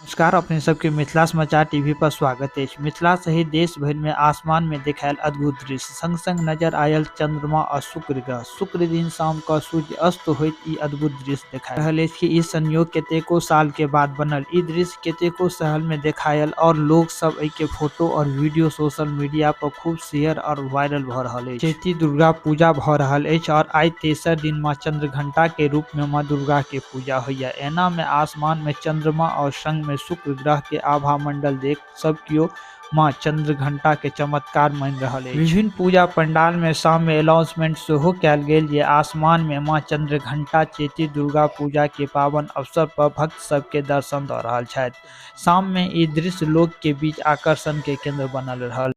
नमस्कार, अपने सबके मिथिला समाचार टीवी पर स्वागत अछि। मिथिला सहित देश भरि में आसमान में देखायल अद्भुत दृश्य, संग संग नजर आयल चंद्रमा आ शुक्र ग्रह। शुक्र दिन शाम क सूर्य अस्त होइत ई अद्भुत दृश्य देखायल रहल अछि कि ई संयोग कतेको साल के बाद बनल। ई दृश्य कतेको शहर में देखायल और लोग सब एहि के फोटो और वीडियो सोशल मीडिया पर खूब शेयर और वायरल भ रहल अछि। चैती दुर्गा पूजा भ रहल अछि और आइ तेसर दिन मां चंद्रघंटा के रूप में मां दुर्गा के पूजा होइया। एना में आसमान में चंद्रमा और संग में शुक्र ग्रह के आभा मंडल देख सब केओ मां चंद्रघंटा के चमत्कार मानि रहल अछि। विभिन्न पूजा पंडाल में शाम में अनाउंसमेंट सेहो कयल गेल जे आसमान में मां चंद्रघंटा चैती दुर्गा पूजा के पावन अवसर पर भक्त सब के दर्शन द रहल छथि। शाम में ई दृश्य लोक के बीच आकर्षण के केंद्र बनल रहल।